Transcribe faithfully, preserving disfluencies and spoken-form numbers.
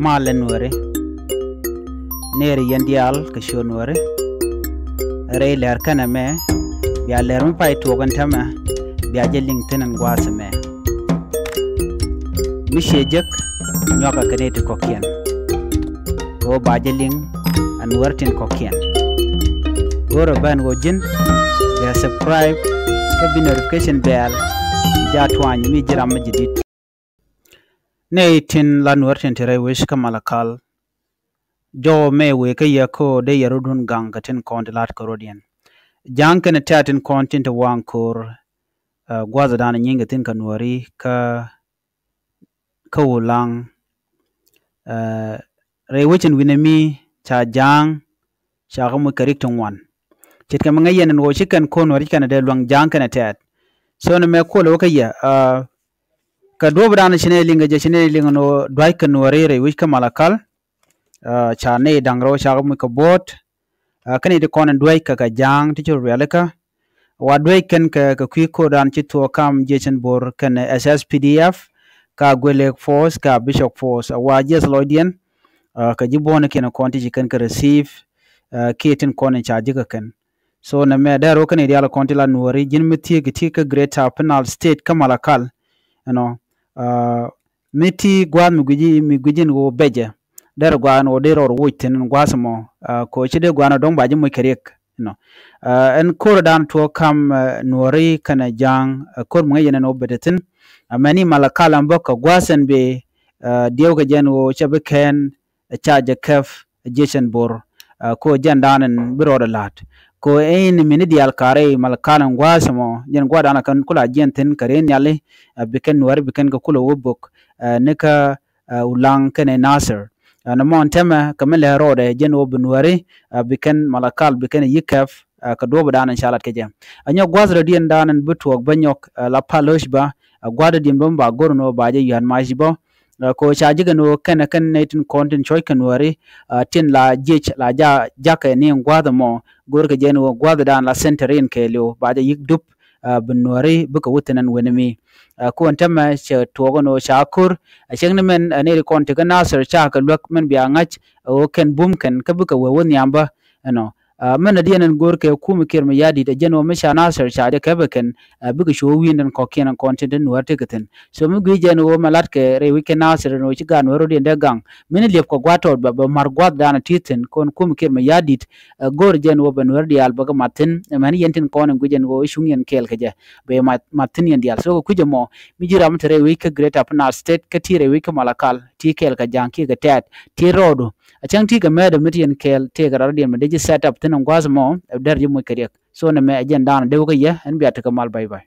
Malɛ Nuäri, nɛɛri yɛn diaal kɛ ciöt Nuäri. Rɛy lɛr kɛnɛ mɛ, bia lɛr mi pay tuɔɔk ɛn täämɛ, bia jɛ liŋ thi̱n ɛn gua̱a̱th ɛmɛ. Mi ciɛ jek, nyuakɛ kɛ nɛy ti kɔ̱kiɛn. Ɣöö ba jɛ liŋ ɛ Nuäär tin kɔ̱kiɛn. Go̱rɛ ben ɣöö ji̱n bia subscribe kä bi notification bell, bi jaa tuany mi ji̱ ram mi ji̱ di̱t. Nɛy tin la Nuäär tin te rɛy wec kä Malakal. Jɔw mɛ wëë kä yɛ kä ɣöö dee yɛ rɔ̱dun gaŋ kɛ tin kɔn ti la̱t kɛ rɔ̱diɛn. Ja̱a̱ŋ kɛnɛ tɛ̈t tin kɔn tin te waŋ ko̱r, ɛ, gua̱thdan nyiŋ kɛ thi̱n kɛ Nuääri kä, kä Ulaŋ. Ɛ, rɛy wec in wi̱nɛ mi ca ja̱a̱ŋ, ca kä muc kɛ rik ti ŋuan. Ce̱tkɛ mi ŋäc yɛn ɛn ɣöö ci kɛn ko̱r Nuääri ci kɛn ɛ dee luäŋ ja̱a̱ŋ kɛnɛ tɛ̈t. So nɛmɛ kuɔlɛ wä kä yɛ, ɛ, kɛ duɔ̱ɔ̱pdan ci nɛy liŋ kɛ jɛ, ci nɛy liŋ ɛn ɣöö dua̱c kɛ Nuääri rɛy wec kä Malakal. Ɛ, ca nɛy da̱ŋ rɛw ca kä muc kɛ buɔ̱ɔ̱t. Ɛ, kɛn i̱ ti kɔn in duäc kɛ kɛ ja̱a̱ŋ ti ci rɔ rialikä. Wa duäc kɛn kɛ, kɛ kui̱ ko̱rdan ci thuɔɔk kam jiɛc ɛn Bor kɛnɛ S S P D F, ka Gwelek Force, ka Bishop Force. Ɛ, wa jiɛth lɔcdiɛn, ɛ, kɛ ji̱ buɔ̱ɔ̱nikiɛn kɔn ti ci kɛn kɛ receive, ɛ, kiɛ tin kɔn in ca ji̱ kɛ kɛn. So nɛmɛ dee rɔ kɛn i̱ diaal kɔn ti la Nuääri, ji̱n mi thiek i̱ ti kä Greater Upper Nile State kä Malakal. Ɛnɔ, ɛ, mi ti gua̱a̱th mi gui̱ci, mi gui̱ci in ɣöö bɛcɛ. Derɛ gua̱a̱th in ɣöö dee rɔɔd woc thi̱n in gua̱a̱th ɛmɔ, ɛ, kɛ ɣöö ci dee gua̱a̱th in ɣöö dɔ̱ŋ ba ji̱ moc kɛ riɛk, you know. Ɛ, ɛn ko̱r dan tuɔɔk kam, ɛ, Nuääri kɛnɛ ja̱a̱ŋ, ɛ, ko̱r mi ŋäc yɛn ɛn ɣöö bɛ te thi̱n. Ɛ, mɛni Malakal ɛn bä kɛ gua̱a̱th ɛn bi, ɛ, diɛw kɛ jɛ ɛn ɣöö cɛ bi kɛn, ɛ, ca jɛ kɛp, ɛ, jiɛc ɛn Bor, ɛ, kɛ ɣöö jɛn dan ɛn bi rɔɔdɛ la̱t. Kɛ ɣöö ɛn mi ni diaal ka̱rɛ i̱ Malakal ɛn gua̱a̱th ɛmɔ, jɛn gua̱a̱th dan ɛ kɛn kula jiɛn thi̱n kɛ ri nhiali, ɛ, bi kɛn Nuääri bi kɛn kɛ kulɛ wä bök, ɛ, ni kä, ɛ, Ulaŋ kɛnɛ Nasir. Ɛ, nɛmɔ ɛn täämɛ kɛ mi lɛ rɔɔdɛ jɛn ɣöö bi Nuääri, ɛ, bi kɛn Malakal bi kɛn yi̱ kɛp, ɛ, kɛ duɔ̱ɔ̱pdan in ca lat kɛ jɛ. Ɛ, nyɔk gua̱th rɔ̱diɛn dan in bi tuɔɔk bä nyɔk, ɛ, la pal ɣöc bä, ɛ, gua̱th rɔ̱diɛn bä mi ba go̱r ɛn ɣöö ba jɛ yua̱n mac bä. Ɛ, kɛ ɣöö ca ji̱ kɛn ɣöö kɛnɛ kɛn nɛy tin kɔn tin cuɔ̱c kɛ Nuääri, ɛ, tin la jiɛc la ja, jakä ni in gua̱th ɛmɔ, go̱rkɛ jɛ ɛn ɣöö gua̱thdan la center in kɛɛliw ba jɛ yi̱k dup, ɛ, bi Nuääri bikɛ wä thi̱n ɛn wen mi. Ɛ, kɛ ɣöö ɛn täämɛ cɛ tuɔɔk ɛn ɣöö ca ko̱r, ɛ, cäŋ ni mɛn, ɛ, nɛy ti kɔn ti kä Nasir ca kɛ luäk mɛn bia ŋa̱c, ɛ, ɣöö kɛn bum kɛn kä bikɛ wee wä nhiam bä, you know. Ɛ, mɛn ɛ diɛn ɛn go̱o̱r kɛ kumɛ Kiir Mayardit, ɛ, jɛn ɣöö mi ca Nasir ca jɛ kɛpɛ kɛn, ɛ, bikɛ cu wi̱i̱ndɛn kɔ̱kiɛn ɛn kɔn tin ti Nuäär tekɛ thi̱n. So mi gui̱c jɛn ɣöö mɛ la̱tkɛ rɛy wec kɛ Nasir ɛn ɣöö ci gaat Nuäär rɔ̱diɛn dee gaŋ. Mi ni liɛp kɛ gua̱a̱th tɔt bɛ, bɛ ma̱r gua̱thdan ɛ ti thi̱n, kɛ ɣöö kumɛ Kiir Mayardit, ɛ, go̱o̱r jɛn ɣöö bɛ Nuäär diaal bɛ kɛ mat thi̱n, ɛ, mɛn yɛn tin kɔn in gui̱c jɛn ɣöö cuŋ yɛn kɛɛl kɛ jɛ, bɛ mat, mat thi̱n yɛn diaal. So kɛ kui̱c ɛmɔ, mi ji̱ ram te rɛy wec kä Greater Upper Nile State, kä ti rɛy wec kä Malakal, ti kɛɛl kɛ ja̱a̱ŋ kiɛ kɛ tɛ̈t, ti rɔɔdu. A cäŋ ti kɛ mɛɛt mi ti yɛn kɛɛl, tëëkɛ rɔɔdiɛn mi dee ji̱ set up thi̱n in gua̱a̱th ɛmɔ, ɛ, dɛr ji̱ moc kɛ riɛk. So nɛmɛ ɛ jɛn dan dee wä kä yɛ, ɛn bia tekɛ mal, bye bye.